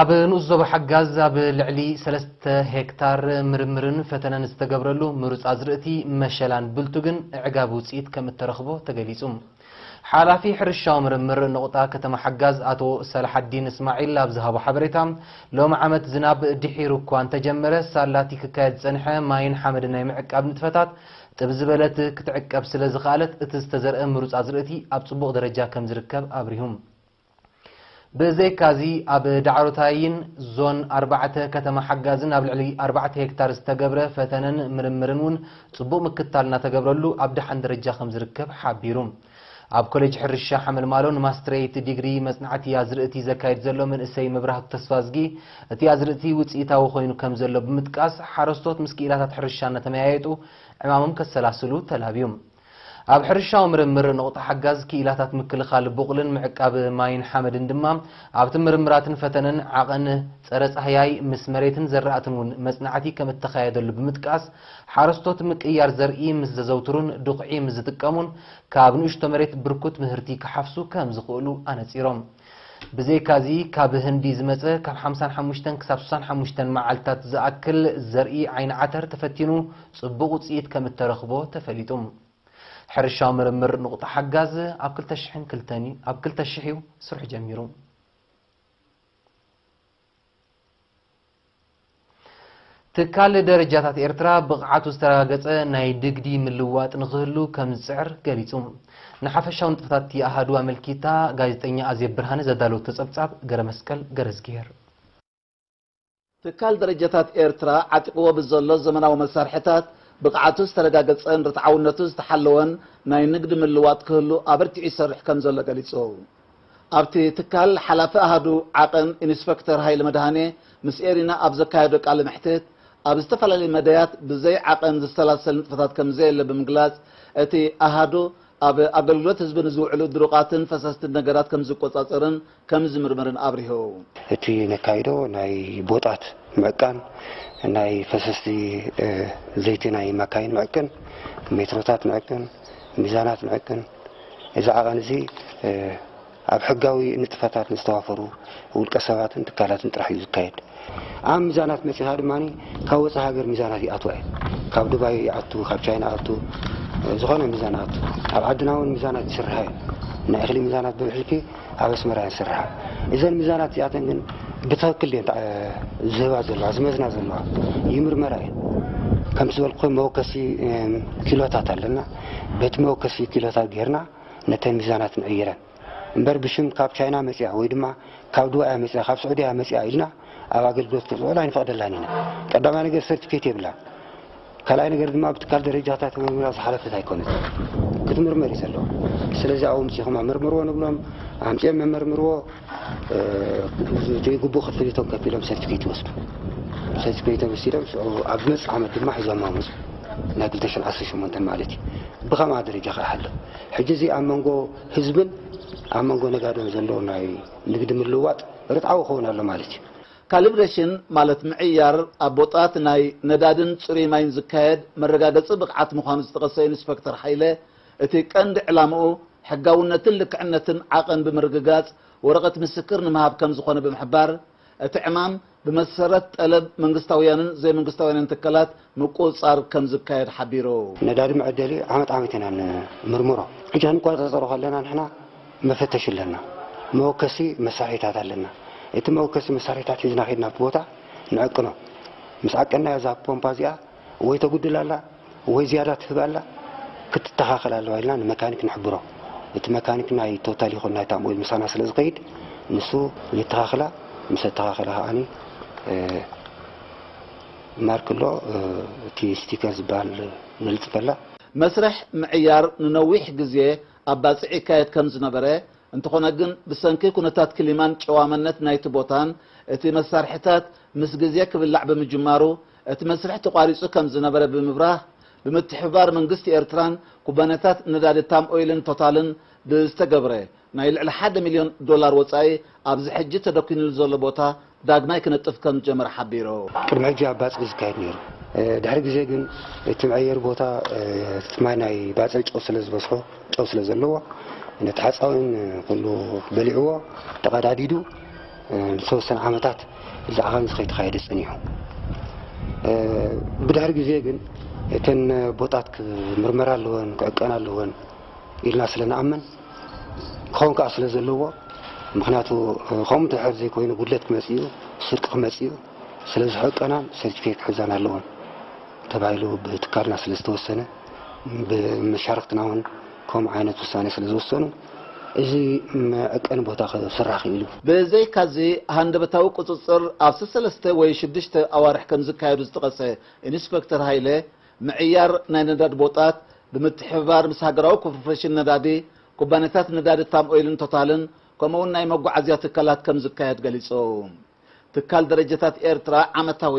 ኣብ ንኡስ ዞባ ሓጋዝ ኣብ ልዕሊ ሰለስተ ሄክታር ምርምርን ፈተነን ዝተገብረሉ ምሩፅ ኣዝርእቲ መሸላን ብልቱግን ኣዕጋቢ ውፅኢት ከም እተረኽቦ ተገሊፁ። ሓላፊ ሕርሻዊ ምርምር ንቑጣ ከተማ ሓጋዝ ኣቶ ሰላሓዲን እስማዒል ኣብ ዝሃቦ ሓበሬታ፣ ሎም ዓመት ዝናብ ድሒሩ እኳ እንተጀመረ፣ ሳላቲ ክካየድ ዝጸንሐ ማይን ሓመድን ናይ ምዕቃብ ንጥፈታት ጥብ ዝበለት ክትዕቀብ ስለ ዝኸኣለት፣ እቲ ዝተዘርአ ምሩጽ ኣዝርእቲ ኣብ ጽቡቕ ደረጃ ከም ዝርከብ ኣብሪሁ። ብዘይካዚ፣ ኣብ ዳዕሮታይን ዞን ኣርባዕተ ከተማ ሓጋዝን ኣብ ልዕሊ ኣርባዕተ ሄክታር ዝተገብረ ፈተነን ምርምርን እውን ጽቡቕ ምክትታል እናተገብረሉ ኣብ ደሓን ደረጃ ከም ዝርከብ ሓቢሩ። ኣብ ኮሌጅ ሕርሻ ሓመልማሎ ንማስትሬት ዲግሪ መጽናዕቲ ኣዝርእቲ ዘካይድ ዘሎ መንእሰይ መብራህቱ ተስፋዝጊ፣ እቲ ኣዝርእቲ ውጽኢታዊ ኮይኑ ከም ዘሎ ብምጥቃስ፣ ሓረስቶት ምስ ክኢላታት ሕርሻ እናተመያየጡ ዕማሞም ከሰላስሉ ተላብዩ። ኣብ ሕርሻዊ ምርምር ንቑጣ ሓጋዝ ክኢላታት ምክልኻል ቡቕልን ምዕቃብ ማይን ሓመድን ድማ ኣብቲ ምርምራትን ፈተነን ዓቐን ጸረ ጻህያይ ምስ መሬትን ዘራእትን እውን መጽናዕቲ ከም እተኻየደሉ ብምጥቃስ፣ ሓረስቶት ምቅያር ዘርኢ ምስ ዘዘውትሩን ድኹዒ ምስ ዝጥቀሙን ካብ ንእሽቶ መሬት ብርኩት ምህርቲ ክሓፍሱ ከም ዝኽእሉ ኣነጺሮም። ብዘይካዚ፣ ካብ ህንዲ ዝመጸ ካብ ሓምሳን ሓሙሽተን ክሳብ ስሳን ሓሙሽተን መዓልታት ዝኣክል ዘርኢ ዓይኒ ዓተር ተፈቲኑ ጽቡቕ ውጽኢት ከም እተረኽቦ ተፈሊጡ። ሕርሻዊ ምርምር ንቑጣ ሓጋዝ ኣብ ክልተ ሽሕን ክልተን እዩ፣ ኣብ ክልተ ሽሕ እዩ ስርሑ ጀሚሩ። ትካል ደረጃታት ኤርትራ ብቕዓቱ ዝተረጋገጸ ናይ ንግዲ ምልዋጥ ንኽህሉ ከም ዝጽዕር ገሊጹ። ንሓፈሻዊ ንጥፈታት እቲ ኣሃዱ ኣመልኪታ ጋዜጠኛ ኣዜብ ብርሃነ ዘዳለወቶ ጸብጻብ ገረመስቀል ገረዝግሄር። ትካል ደረጃታት ኤርትራ ዓጢቕዎ ብዘሎ ዘመናዊ መሳርሕታት ብቕዓቱ ዝተረጋገጸን ርትዓውነቱ ዝተሓለወን ናይ ንግዲ ምልዋጥ ክህሉ ኣበርቲዑ ይሰርሕ ከም ዘሎ ገሊጹ። ኣብቲ ትካል ሓላፊ ኣሃዱ ዓቐን ኢንስፐክተር ሃይለ መድሃኔ ምስ ኤሪና ኣብ ዘካየዶ ቃለ መሕትት፣ ኣብ ዝተፈላለዩ መዳያት ብዘይ ዓቐን ዝሰላሰል ንጥፈታት ከም ዘየለ ብምግላጽ፣ እቲ ኣሃዱ ኣብ ኣገልግሎት ህዝቢ ንዝውዕሉ ድሩቓትን ፈሰስትን ነገራት ከም ዝቆጻጸርን ከም ዝምርምርን ኣብሪሁ። እቲ ነካይዶ ናይ ቦጣት ምዕቃን፣ ናይ ፈሰስቲ፣ እ፣ ዘይቲ ናይ ማካይን ምዕቅን፣ ሜትሮታት ምዕቅን፣ ሚዛናት ምዕቅን፣ እዚ ዓቐን እዚ፣ እ፣ ኣብ ሕጋዊ ንጥፈታት ንዝተዋፈሩ ውልቀ ሰባትን ትካላትን ጥራሕ እዩ ዝካየድ። ኣብ ሚዛናት መጺኻ ድማ ካብ ወጻኢ ሃገር ሚዛናት ይኣትዋ እየን። ካብ ዱባይ ይኣቱ፣ ካብ ቻይና ይኣቱ፣ እ፣ ዝኾነ ሚዛን ይኣቱ። ኣብ ዓድና እውን ሚዛናት ይስርሓ እየን። ናይ እኽሊ ሚዛናት ብብሕልፊ ኣብ ኣስመራ እየን ዝስርሓ። እዘን ሚዛናት እዚኣተን ግን ብትኽክል ድየን ተዓ-፣ ዝህባ ዘለዋ፣ ዝመዝና ዘለዋ? ይምርመራ እየን። ከምቲ ዝበልኩ መወከሲ፣ እም፣ ኪሎታት ኣለና። በቲ መወከሲ ኪሎታት ጌርና ነተን ሚዛናት ንዕይረን። እምበር ብሽም ካብ ቻይና መጺኣ ወይ ድማ ካብ ዱባይ መጺኣ፣ ካብ ስዑድያ መጺኣ ኢልና ኣብ ኣገልግሎት ክትውዕል ኣይንፈቕደላን ኢና። ቀዳማይ ነገር ሰርቲፊኬት የብላን። ካልኣይ ነገር ድማ ብትካል ደረጃታት ምርመራ ዝሓለፈት ኣይኮነትን። ክትምርመር እዩ ዘለዋ። ስለዚ ኣብኡ ምጺኹም ኣመርምርዎ ንብሎም፣ ኣምጺኦም መመርምርዎ፣ እ፣ እቲ ግቡእ ክፍሊቶም ከፊሎም ሰርቲፊኬት ይወስዱ። ሰርቲፊኬቶም ወሲዶም ሽዑ ኣብ ዝመጽእ ዓመት ድማ ሒዞም ኣመጹ። ናይ ክልተ ሽሕን ዓሰርተ ሸሞንተን ማለት እዩ። ብኸምኣ ደረጃ ከኣ ኣሎ። ሕጂ እዚ ኣብ መንጎ ህዝብን ኣብ መንጎ ነጋዶን ዘሎ ናይ ንግዲ ምልውዋጥ ርትዓዊ ክኸውን ኣሎ ማለት እዩ። ካልብሬሽን ማለት ምዕያር ኣብ ቦጣት ናይ ነዳድን ጽሩይ ማይን ዝካየድ መረጋገጺ ብቕዓት ምዃኑ ዝጠቐሰ ኢንስፐክተር ሓይለ፣ እቲ ቀንዲ ዕላምኡ ሕጋውነትን ልክዕነትን ዓቐን ብምርግጋጽ ወረቐት ምስክር ንምሃብ ከም ዝኾነ ብምሕባር፣ እቲ ዕማም ብመሰረት ጠለብ መንግስታውያንን ዘይመንግስታውያንን ትካላት ምቁጽጻር ከም ዝካየድ ሓቢሩ። ነዳዲ መዐደሊ ዓመት ዓመት ኢና ንምርምሮ። ሕጂ ክንቆጻጸሮ ከለና ንሕና መፈተሺ ኣለና፣ መወከሲ መሳርሒታት ኣለና። እቲ መወከሲ መሳርሒታት ሒዝና ከይድና ኣብቲ ቦታ ንዕቅኖ። ምስ ዓቀንና እዛ ፖምፓ እዚኣ ወይ ተጉድል ኣላ ወይ ዝያዳ ትህብ ኣላ፣ ክትተኻኸል ኣለዋ ኢልና ንመካኒክ ንሕብሮ። እቲ መካኒክ ናይ ቶታል ይኹን ናይ ታም ኦይል ምሳና ስለ ዝኸይድ፣ ንሱ የተኻኽላ። ምስ ኣተኻኸላ ከኣኒ፣ እ፣ ማርክ ኣሎ፣ እ፣ እቲ ስቲከር ዝበሃል ነልጥፈላ። መስርሕ ምዕያር ንነዊሕ ግዜ ኣብ ባጽዕ ይካየድ ከም ዝነበረ፣ እንተኾነ ግን ብሰንኪ ኩነታት ክሊማን ጨዋመነት ናይቲ ቦታን እቲ መሳርሒታት ምስ ግዜ ክብላዕ ብምጅማሩ፣ እቲ መስርሕ ተቋሪጹ ከም ዝነበረ ብምብራህ፣ ብምትሕብባር መንግስቲ ኤርትራን ኩባንያታት ነዳዲ ታም ኦይልን ቶታልን ብዝተገብረ ናይ ልዕሊ ሓደ ሚልዮን ዶላር ወጻኢ ኣብዚ ሕጂ ተደኲንሉ ዘሎ ቦታ ዳግማይ ክነጥፍ ከም ዝጀመረ ሓቢሩ። ቅድሚ ሕጂ ኣብ ባጽዕ ዝካየድ ነይሩ። እ፣ ድሕሪ ግዜ ግን እቲ መዐየሪ ቦታ፣ እ፣ እቲ ማይ ናይ ባጽዕ ጨው ስለ ዝበዝሖ፣ ጨው ስለ ዘለዎ፣ ነቲ ሓጻዊን ኩሉ በሊዕዎ፣ ተቐዳዲዱ፣ ዝተወሰነ ዓመታት እዚ ዓቐን እዚ ከይተኻየደ ጸኒሑ። ብድሕሪ ግዜ ግን እተን ቦጣት ምርመራ ኣለወን፣ ክዕቀን ኣለወን ኢልና ስለ ንኣምን፣ ክኸውን ከኣ ስለ ዘለዎ፣ ምኽንያቱ ከምኡ እንድሕር ዘይኮይኑ ጉድለት ክመጽእ እዩ፣ ስርቂ ክመጽእ እዩ፣ ስለ ዝሕቀናን ሰርቲፊኬት ክሕዛን ኣለወን ተባሂሉ ብትካልና ስለ ዝተወሰነ፣ ብመሻርክትና እውን ከምኡ ዓይነት ውሳኔ ስለ ዝወሰኑ፣ እዚ መዕቀኒ ቦታ ክስራሕ ክኢሉ። ብዘይካዚ፣ ሃንደበታዊ ቁጽጽር ኣብ ሰለስተ ወይ ሽዱሽተ ኣዋርሕ ከም ዝካየዱ ዝጠቐሰ ኢንስፐክተር ሃይለ፣ ምዕያር ናይ ነዳዲ ቦጣት ብምትሕብባር ምስ ሃገራዊ ኮርፖሬሽን ነዳዲ፣ ኩባንያታት ነዳዲ ታም ኦይልን ቶታልን፣ ከምኡውን ናይ መጓዓዝያ ትካላት ከም ዝካየድ ገሊጹ። ትካል ደረጃታት ኤርትራ ዓመታዊ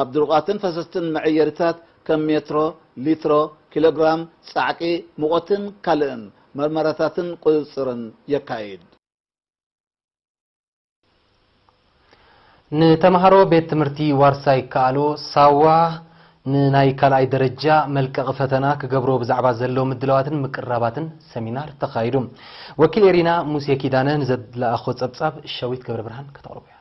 ኣብ ድሩቓትን ፈሰስትን መዐየሪታት ከም ሜትሮ፣ ሊትሮ፣ ኪሎግራም፣ ጻዕቂ፣ ሙቐትን ካልእን መርመራታትን ቁጽጽርን የካይድ። ንተምሃሮ ቤት ትምህርቲ ዋርሳይ ከኣሎ ሳዋ ንናይ ካልኣይ ደረጃ መልቀቒ ፈተና ክገብርዎ ብዛዕባ ዘለዉ ምድላዋትን ምቅርራባትን ሰሚናር ተኻይዱ። ወኪል ኤሪና ሙሴ ኪዳነ ንዘለኣኾ ጸብጻብ ሸዊት ገብረ ብርሃን ከተቕርቦ እያ።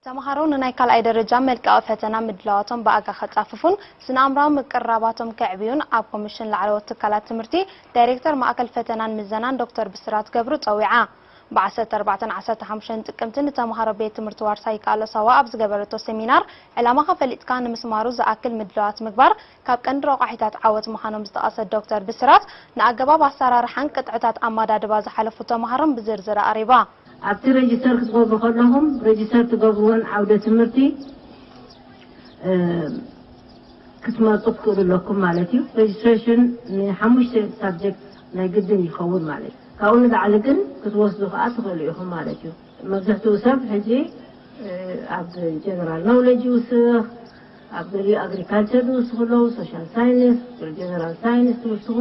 ተምሃሮ ንናይ ካልኣይ ደረጃ መልቀቒ ፈተና ምድላዋቶም ብኣጋ ከጻፍፉን ስነ ኣእምራዊ ምቅርራባቶም ከዕብዩን ኣብ ኮሚሽን ላዕለዎት ትካላት ትምህርቲ ዳይሬክተር ማእከል ፈተናን ምዘናን ዶክተር ብስራት ገብሩ ጸዊዓ። ብ ዓሰርተ ኣርባዕተን ዓሰርተ ሓሙሽተን ጥቅምቲ ንተምሃሮ ቤት ትምህርቲ ዋርሳይ ይከኣሎ ሳዋ ኣብ ዝገበረቶ ሰሚናር ዕላማኻ ፈሊጥካ ንምስማሩ ዝኣክል ምድላዋት ምግባር ካብ ቀንዲ ረቋሒታት ዓወት ምዃኖም ዝጠቐሰት ዶክተር ብስራት ንኣገባብ ኣሰራርሓን ቅጥዕታት ኣመዳድባ ዝሓለፉ ተምሃሮን ብዝርዝር ኣቕሪባ። ኣብቲ ሬጅስተር ክትገብሩ ከለኹም ሬጅስተር ትገብርዎን ዓውደ ትምህርቲ ክትመርፁ ክትክእሉ ኣለኩም ማለት እዩ። ሬጅስትሬሽን ንሓሙሽተ ሳብጀክት ናይ ግድን ይኸውን ማለት እዩ። ካብኡ ንላዕሊ ግን ክትወስዱ ከዓ ትኽእሉ ኢኹም ማለት እዩ። መብዛሕትኡ ሰብ ሕጂ ኣብ ጀነራል ኖውለጅ ይውስኽ፣ ኣብ ገሊኡ ኣግሪካልቸር ዝውስኹ ኣለዉ፣ ሶሻል ሳይንስ፣ ጀነራል ሳይንስ ትውስኹ።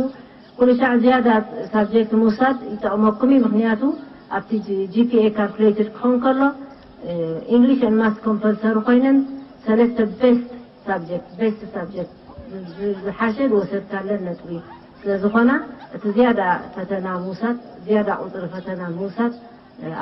ኩሉ ሻዕ ዝያዳ ሳብጀክት ምውሳድ ይጠቕመኩም እዩ። ምኽንያቱ ኣብቲ ጂ ፒ ኤ ካልኩሌትድ ክኸውን ከሎ ኢንግሊሽ ኤንድ ማትስ ኮምፐልሰሪ ኮይነን ሰለስተ ቤስት ሳብጀክት ቤስት ሳብጀክት ዝሓሸ ዝወሰድካለን ነጥቢ ስለ ዝኾና እቲ ዝያዳ ፈተና ምውሳድ ዝያዳ ቁፅሪ ፈተና ምውሳድ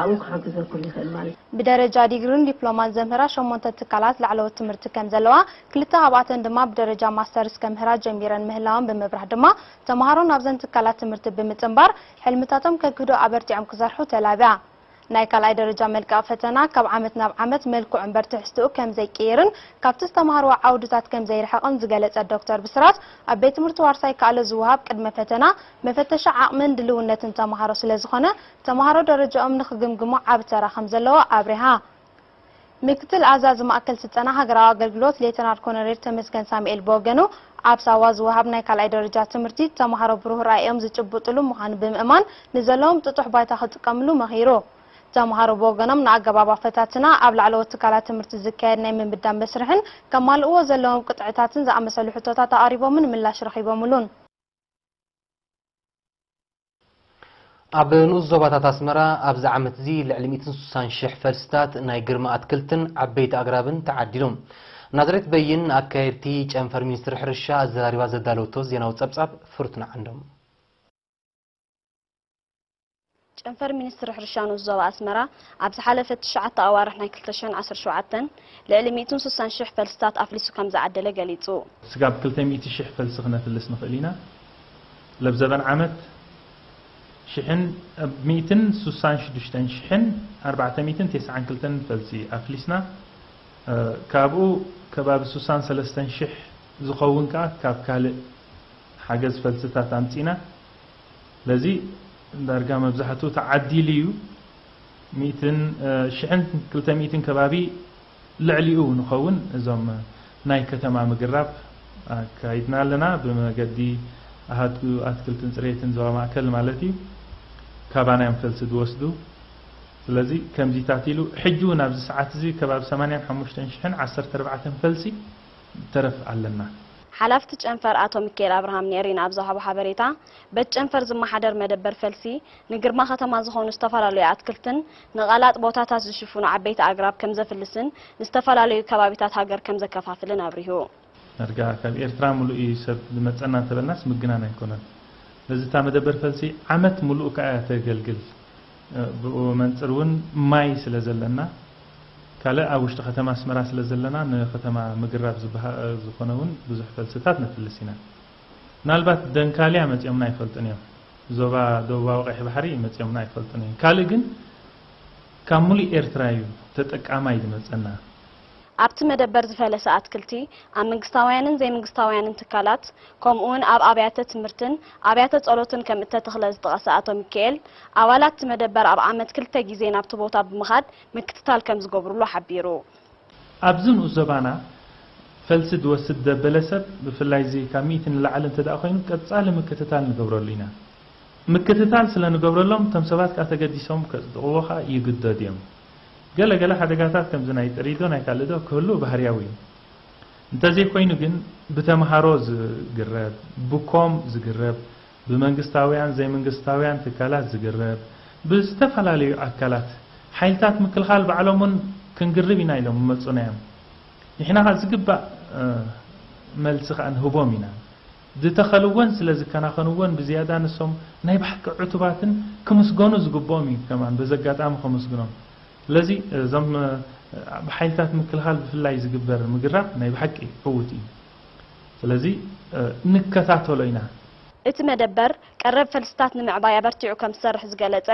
ኣብኡ ክሕግዘኩም ይኽእል ማለት እዩ። ብደረጃ ዲግሪን ዲፕሎማን ዘምህራ ሸሞንተ ትካላት ላዕለዎት ትምህርቲ ከም ዘለዋ፣ ክልተ ካብኣተን ድማ ብደረጃ ማስተርስ ከምህራ ጀሚረን ምህላወን ብምብራህ ድማ፣ ተምሃሮ ናብዘን ትካላት ትምህርቲ ብምጽንባር፣ ሕልምታቶም ከግህዱ ኣበርቲዖም ክሰርሑ ተላብያ። ናይ ካልኣይ ደረጃ መልቀቒ ፈተና ካብ ዓመት ናብ ዓመት መልክዑ እምበር ትሕዝትኡ ከም ዘይቅየርን ካብቲ ዝተምሃርዎ ዓውድታት ከም ዘይርሕቕን ዝገለጸት ዶክተር ብስራት፣ ኣብ ቤት ትምህርቲ ዋርሳይ ከኣሎ ዝወሃብ ቅድመ ፈተና መፈተሺ ዓቕምን ድልውነትን ተምሃሮ ስለ ዝኾነ፣ ተምሃሮ ደረጃኦም ንኽግምግሙ ዓቢ ተራ ከም ዘለዎ ኣብሪሃ። ምክትል ኣዛዚ ማእከል ስልጠና ሃገራዊ ኣገልግሎት ሌተናል ኮሎኔል ተመስገን ሳሙኤል ብወገኑ፣ ኣብ ሳዋ ዝወሃብ ናይ ካልኣይ ደረጃ ትምህርቲ፣ ተምሃሮ ብሩህ ራእዮም ዝጭብጥሉ ምዃኑ ብምእማን፣ ንዘለዎም ጥጡሕ ባይታ ክጥቀምሉ መኺሩ። ተምሃሮ ብወገኖም፣ ንኣገባብ ኣፈታትና ኣብ ላዕለዎት ትካላት ትምህርቲ ዝካየድ ናይ ምምዳብ መስርሕን ከማልእዎ ዘለዎም ቅጥዕታትን ዝኣመሰሉ ሕቶታት ኣቕሪቦምን ምላሽ ረኺቦምሉን። ኣብ ንኡስ ዞባታት ኣስመራ ኣብዚ ዓመት እዚ ልዕሊ ሚእትን ስሳን ሽሕ ፈልስታት ናይ ግርማ ኣትክልትን ዓበይቲ ኣግራብን ተዓዲሉ። ናዝሬት በይን ንኣካየድቲ ጨንፈር ሚኒስትሪ ሕርሻ ኣዘራሪባ ዘዳለወቶ ዜናዊ ጸብጻብ ፍሩትና ዓንዶም። ጨንፈር ሚኒስትሪ ሕርሻ ንኡስ ዞባ ኣስመራ ኣብ ዝሓለፈ ትሽዓተ ኣዋርሕ ናይ ክልተ ሽሕን ዓሰርተ ሸውዓተን ልዕሊ ሚእትን ስሳን ሽሕ ፈልስታት ኣፍሊሱ ከም ዝዓደለ ገሊጹ። ስጋብ ክልተ ሚእቲ ሽሕ ፈልሲ ክነፍልስ ንኽእል ኢና። ለብ ዘበን ዓመት ሽሕን ሚእትን ስሳን ሽዱሽተን ሽሕን ኣርባዕተ ሚእትን ተስዓን ክልተን ፈልሲ ኣፍሊስና። ካብኡ ከባቢ ስሳን ሰለስተን ሽሕ ዝኸውን ከኣ ካብ ካልእ ሓገዝ ፈልስታት ኣምጺና። ስለዚ ዳርጋ መብዛሕትኡ ተዓዲሉ እዩ። ሚእትን ሽሕን ክልተ ሚእትን ከባቢ ልዕሊኡ ንኸውን እዞም ናይ ከተማ ምግራብ ኣካይድና ኣለና። ብመገዲ ኣሃዱ ኣትክልትን ፅሬትን ዞባ ማእከል ማለት እዩ። ካባና እዮም ፈልሲ ዝወስዱ። ስለዚ ከምዚታት ኢሉ ሕጂ እውን ኣብዚ ሰዓት እዚ ከባቢ ሰማንያን ሓሙሽተን ሽሕን ዓሰርተ ኣርባዕተን ፈልሲ ተረፍ ኣለና። ሓላፍቲ ጨንፈር ኣቶ ሚካኤል ኣብርሃም ንኤሪና ኣብ ዝሃቦ ሓበሬታ፣ በቲ ጨንፈር ዝመሓደር መደበር ፈልሲ ንግርማ ከተማ ዝኾኑ ዝተፈላለዩ ኣትክልትን ንቐላጥ ቦታታት ዝሽፍኑ ዓበይቲ ኣግራብ ከም ዘፍልስን ንዝተፈላለዩ ከባቢታት ሃገር ከም ዘከፋፍልን ኣብሪሁ። ዳርጋ ካብ ኤርትራ ሙሉእ እዩ ሰብ ዝመጸና እንተበልናስ ምግናን ኣይኮነን። ስለዚ እታ መደበር ፈልሲ ዓመት ሙሉእ ከኣ እያ ተገልግል። ብኡ መንጽር እውን ማይ ስለ ዘለና፣ ካልእ ኣብ ውሽጢ ከተማ ኣስመራ ስለ ዘለና፣ ንከተማ ምግራብ ዝበሃ-፣ ዝኾነ እውን ብዙሕ ፈልስታት ነፍልስ ኢና። ምናልባት ደንካልያ መጺኦምና ኣይፈልጡን እዮም። ዞባ ደቡባዊ ቀይሕ ባሕሪ መጺኦምና ኣይፈልጡን እዮም። ካልእ ግን ካብ ሙሉእ ኤርትራ እዩ ተጠቃማይ ዝመጸና። ኣብቲ መደበር ዝፈለሰ ኣትክልቲ ኣብ መንግስታውያንን ዘይመንግስታውያንን ትካላት፣ ከምኡውን ኣብ ኣብያተ ትምህርትን ኣብያተ ጸሎትን ከም እተተኽለ ዝጠቐሰ ኣቶ ሚካኤል፣ ኣባላት እቲ መደበር ኣብ ዓመት ክልተ ግዜ ናብቲ ቦታ ብምኻድ ምክትታል ከም ዝገብሩሉ ሓቢሩ። ኣብዚ ንኡስ ዞባና ፈልሲ ዝወስድ ዘበለ ሰብ፣ ብፍላይ እዚ ካብ ሚእቲ ንላዕሊ እንተ ደኣ ኮይኑ፣ ቀጻሊ ምክትታል ንገብረሉ ኢና። ምክትታል ስለ ንገብረሎም፣ እቶም ሰባት ከኣ ተገዲሶም ከጽድቕዎ ከኣ ይግደዱ እዮም። ገለ ገለ ሓደጋታት ከምዚ ናይ ጥሪዶ ናይ ካልእዶ ክህሉ ባህርያዊ እዩ። እንተዘይኮይኑ ግን፣ ብተምሃሮ ዝግረብ፣ ብኮም ዝግረብ፣ ብመንግስታውያን ዘይመንግስታውያን ትካላት ዝግረብ፣ ብዝተፈላለዩ ኣካላት፣ ሓይልታት ምክልኻል ባዕሎም እውን ክንግርብ ኢና ኢሎም ይመጹና እዮም። ንሕና ኸኣ ዝግባእ፣ እ፣ መልሲ ኸኣ ንህቦም ኢና። ዝተኸልወን ስለ ዝከናኸንዎን ብዝያዳ ንሶም ናይ ብሓቂ ዕቱባትን ክምስገኑ ዝግብኦም እዩ። ከማን በዚ ኣጋጣሚ ከመስግኖም። ስለዚ እዞም፣ እ፣ ብሓይልታት ምክልኻል ብፍላይ ዝግበር ምግራብ ናይ ብሓቂ ዕዉት እዩ። ስለዚ፣ እ፣ ንከታተሎ ኢና። እቲ መደበር ቀረብ ፈልስታት ንምዕባይ ኣበርቲዑ ከም ዝሰርሕ ዝገለጸ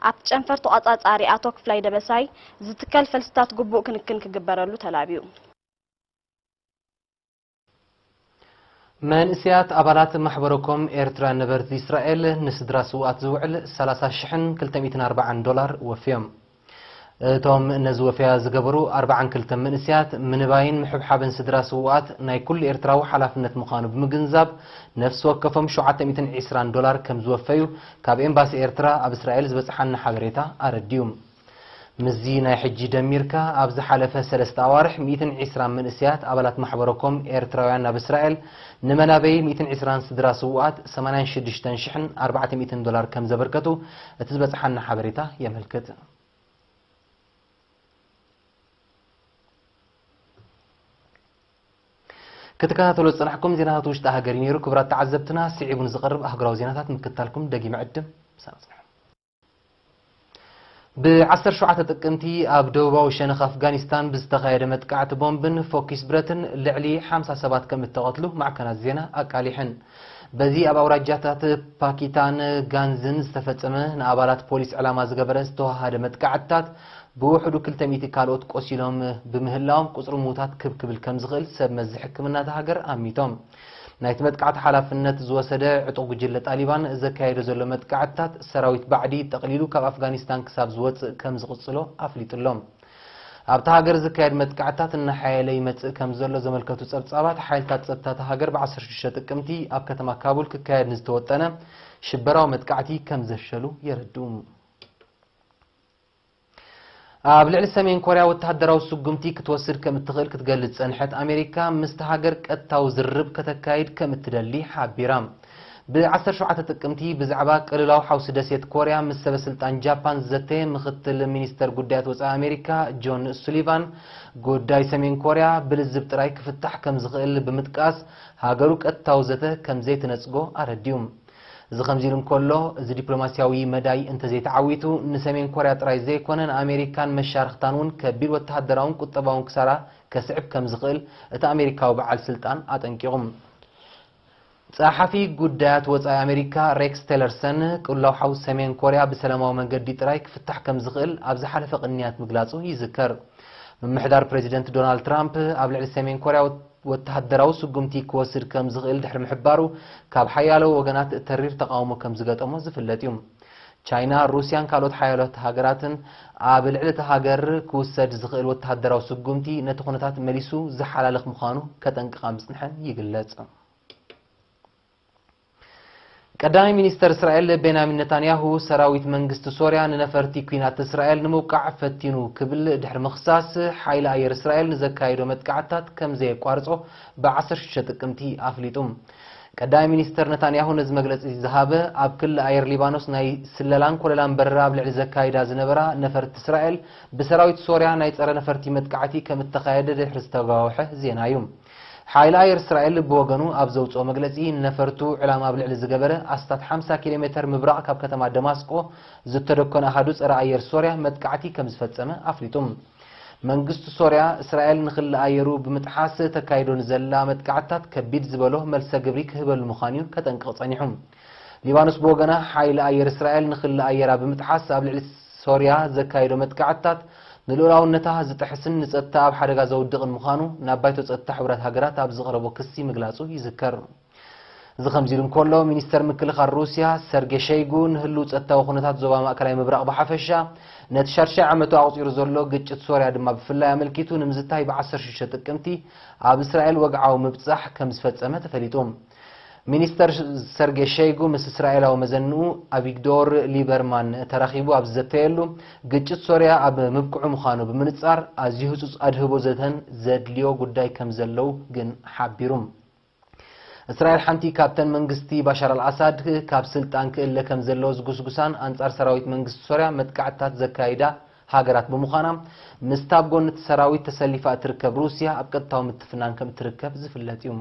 ኣብቲ ጨንፈር ተቖጻጻሪ ኣቶ ክፍላይ ደበሳይ፣ ዝትከል ፈልስታት ግቡእ ክንክን ክግበረሉ ተላብዩ። መንእሰያት ኣባላት ማሕበረኮም ኤርትራውያን ነበርቲ እስራኤል ንስድራ ስውኣት ዝውዕል ሰላሳ ሽሕን ክልተ ሚእትን ኣርባዓን ዶላር ወፍዮም። እቶም ነዚ ወፍያ ዝገበሩ ኣርባዓን ክልተ መንእሰያት፣ ምንባይን ምሕብሓብን ስድራ ስውኣት ናይ ኩሉ ኤርትራዊ ሓላፍነት ምዃኑ ብምግንዛብ፣ ነፍሲ ወከፎም ሸውዓተ ሚእትን ዕስራን ዶላር ከም ዝወፈዩ ካብ ኤምባሲ ኤርትራ ኣብ እስራኤል ዝበጽሓና ሓበሬታ ኣረዲኡ። ምስዚ ናይ ሕጂ ደሚርካ፣ ኣብ ዝሓለፈ ሰለስተ ኣዋርሕ ሚእትን ዕስራን መንእሰያት ኣባላት ማሕበረኮም ኤርትራውያን ናብ እስራኤል፣ ንመናበይ ሚእትን ዕስራን ስድራ ስውኣት ሰማንያን ሽዱሽተን ሽሕን ኣርባዕተ ሚእትን ዶላር ከም ዘበርከቱ እቲ ዝበጽሓና ሓበሬታ የመልክት። ክትከታተሉ ዝጸናሕኩም ዜናታት ውሽጢ ሃገር እዩ ነይሩ። ክቡራት ተዓዘብትና፣ ስዒቡ ንዝቐርብ ኣህጉራዊ ዜናታት ምክትታልኩም ደጊመ ዕድም። ምሳና ጽንሑ። ብ ዓሰርተ ሸውዓተ ጥቅምቲ ኣብ ደቡባዊ ሸነኽ ኣፍጋኒስታን ብዝተኻየደ መጥቃዕቲ ቦምብን ፎኪስ ብረትን ልዕሊ ሓምሳ ሰባት ከም እተቐትሉ ማዕከናት ዜና ኣቃሊሐን። በዚ ኣብ ኣውራጃታት ፓኪታን ጋንዝን ዝተፈጸመ ንኣባላት ፖሊስ ዕላማ ዝገበረ ዝተወሃሃደ መጥቃዕትታት ብውሕዱ ክልተ ሚእቲ ካልኦት ቆሲሎም ብምህላዎም ቁጽሪ ምዉታት ክብ ክብል ከም ዝኽእል ሰብ መዚ ሕክምና እታ ሃገር ኣሚቶም። ናይቲ መጥቃዕቲ ሓላፍነት ዝወሰደ ዕጡቕ ጉጅለ ጣሊባን ዘካየዶ ዘሎ መጥቃዕትታት ሰራዊት ባዕዲ ጠቕሊሉ ካብ ኣፍጋኒስታን ክሳብ ዝወጽእ ከም ዝቕጽሎ ኣፍሊጡ ኣሎ። ኣብታ ሃገር ዝካየድ መጥቃዕትታት እናሓየለ ይመጽእ ከም ዘሎ ዘመልከቱ ጸብጻባት፣ ሓይልታት ጸጥታ እታ ሃገር ብ ዓሰርተ ሽዱሽተ ጥቅምቲ ኣብ ከተማ ካቡል ክካየድ ንዝተወጠነ ሽበራዊ መጥቃዕቲ ከም ዘፍሸሉ የረድኡ። ኣብ ልዕሊ ሰሜን ኮርያ ወተሃደራዊ ስጉምቲ ክትወስድ ከም እትኽእል ክትገልጽ ጸንሐት ኣሜሪካ፣ ምስቲ ሃገር ቀጥታዊ ዝርርብ ከተካይድ ከም እትደሊ ሓቢራ። ብ ዓሰርተ ሸውዓተ ጥቅምቲ ብዛዕባ ቅልውላው ሓውሲ ደሴት ኮርያ ምስ ሰበ ስልጣን ጃፓን ዝዘተየ ምኽትል ሚኒስተር ጉዳያት ወጻኢ ኣሜሪካ ጆን ሱሊቫን፣ ጉዳይ ሰሜን ኮርያ ብልዝብ ጥራይ ክፍታሕ ከም ዝኽእል ብምጥቃስ፣ ሃገሩ ቀጥታዊ ዘተ ከም ዘይትነጽጎ ኣረዲኡ። እዚ ከምዚ ኢሉ እንከሎ፣ እዚ ዲፕሎማስያዊ መዳይ እንተዘይተዓዊቱ፣ ንሰሜን ኮርያ ጥራይ ዘይኮነ፣ ንኣሜሪካን መሻርኽታን እውን ከቢድ ወተሃደራውን ቁጠባውን ክሳራ ከስዕብ ከም ዝኽእል እቲ ኣሜሪካዊ በዓል ስልጣን ኣጠንቂቑ። ጸሓፊ ጉዳያት ወጻኢ ኣሜሪካ ሬክስ ቴለርሰን፣ ቅልውላው ሓው ሰሜን ኮርያ ብሰላማዊ መንገዲ ጥራይ ክፍታሕ ከም ዝኽእል ኣብ ዝሓለፈ ቅንያት ምግላጹ ይዝከር። ምምሕዳር ፕሬዚደንት ዶናልድ ትራምፕ ኣብ ልዕሊ ሰሜን ኮርያ ወተሃደራዊ ስጉምቲ ክወስድ ከም ዝኽእል ድሕሪ ምሕባሩ፣ ካብ ሓያሎ ወገናት ተሪር ተቓውሞ ከም ዝገጠሞ ዝፍለጥ እዩ። ቻይና፣ ሩስያን ካልኦት ሓያሎት ሃገራትን ኣብ ልዕሊ እታ ሃገር ክውሰድ ዝኽእል ወተሃደራዊ ስጉምቲ ነቲ ኩነታት መሊሱ ዝሓላልኽ ምዃኑ ከጠንቅቓ ምጽንሐን ይግለጽ። ቀዳማይ ሚኒስተር እስራኤል ቤንያሚን ነታንያሁ፣ ሰራዊት መንግስቲ ሶርያ ንነፈርቲ ኲናት እስራኤል ንምውቃዕ ፈቲኑ ክብል ድሕሪ ምኽሳስ፣ ሓይሊ ኣየር እስራኤል ንዘካየዶ መጥቃዕትታት ከም ዘየቋርጾ ብ ዓሰርተ ሽዱሽተ ጥቅምቲ ኣፍሊጡ። ቀዳማይ ሚኒስተር ነታንያሁ ነዚ መግለጺ ዝሃበ፣ ኣብ ክሊ ኣየር ሊባኖስ ናይ ስለላን ኮለላን በረራ ኣብ ልዕሊ ዘካይዳ ዝነበራ ነፈርቲ እስራኤል፣ ብሰራዊት ሶርያ ናይ ጸረ ነፈርቲ መጥቃዕቲ ከም እተኻየደ ድሕሪ ዝተጋወሐ ዜና እዩ። ሓይሊ ኣየር እስራኤል ብወገኑ ኣብ ዘውፅኦ መግለፂ፣ ነፈርቱ ዕላማ ኣብ ልዕሊ ዝገበረ ኣስታት ሓምሳ ኪሎ ሜተር ምብራቕ ካብ ከተማ ደማስቆ ዝተደኮነ ኣሃዱ ፀረ ኣየር ሶርያ መጥቃዕቲ ከም ዝፈፀመ ኣፍሊጡ። መንግስቲ ሶርያ፣ እስራኤል ንክሊ ኣየሩ ብምጥሓስ ተካይዶ ንዘላ መጥቃዕትታት ከቢድ ዝበሎ መልሰ ግብሪ ክህበሉ ምዃኑ እዩ ከጠንቅቕ ጸኒሑ። ሊባኖስ ብወገና፣ ሓይሊ ኣየር እስራኤል ንክሊ ኣየራ ብምጥሓስ ኣብ ልዕሊ ሶርያ ዘካይዶ መጥቃዕትታት ንልኡላውነታ ዝጥሕስን ንጸጥታ ኣብ ሓደጋ ዘውድቕን ምዃኑ ናብ ባይቶ ጸጥታ ሕቡራት ሃገራት ኣብ ዝቐረቦ ክሲ ምግላጹ ይዝከር። እዚ ከምዚ ኢሉ እንከሎ፣ ሚኒስተር ምክልኻል ሩስያ ሰርጌ ሸይጉ ንህልው ጸጥታዊ ኩነታት ዞባ ማእከላይ ምብራቕ ብሓፈሻ፣ ነቲ ሻድሻይ ዓመቱ ኣቑጺሩ ዘሎ ግጭት ሶርያ ድማ ብፍላይ ኣመልኪቱ ንምዝታይ ብ ዓሰርተ ሽዱሽተ ጥቅምቲ ኣብ እስራኤል ወግዓዊ ምብጻሕ ከም ዝፈጸመ ተፈሊጡ። ሚኒስተር ሰርጌ ሸይጉ ምስ እስራኤላዊ መዘንኡ ኣቪግዶር ሊበርማን ተራኺቡ ኣብ ዝዘተየሉ፣ ግጭት ሶርያ ኣብ ምብቅዑ ምዃኑ ብምንጻር፣ ኣዝዩ ህጹጽ ኣድህቦ ዘተን ዘድልዮ ጉዳይ ከም ዘለዉ ግን ሓቢሩ። እስራኤል ሓንቲ ካብተን መንግስቲ ባሻር ኣልኣሳድ ካብ ስልጣን ክእለ ከም ዘለዎ ዝጉስጉሳን ኣንጻር ሰራዊት መንግስቲ ሶርያ መጥቃዕትታት ዘካይዳ ሃገራት ብምዃና፣ ምስታ ኣብ ጎኒ እቲ ሰራዊት ተሰሊፋ እትርከብ ሩስያ ኣብ ቀጥታዊ ምትፍናን ከም እትርከብ ዝፍለጥ እዩ።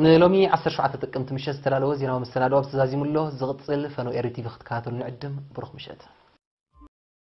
ንሎሚ ዓሰርተ ሸውዓተ ጥቅምቲ ምሸት ዝተዳለወ ዜናዊ መሰናዶ ኣብ ተዛዚሙ ኣሎ። ዝቕጽል ፈነው ኤሪ ቲቪ ክትከታተሉ ንዕድም። ብሩኽ ምሸት።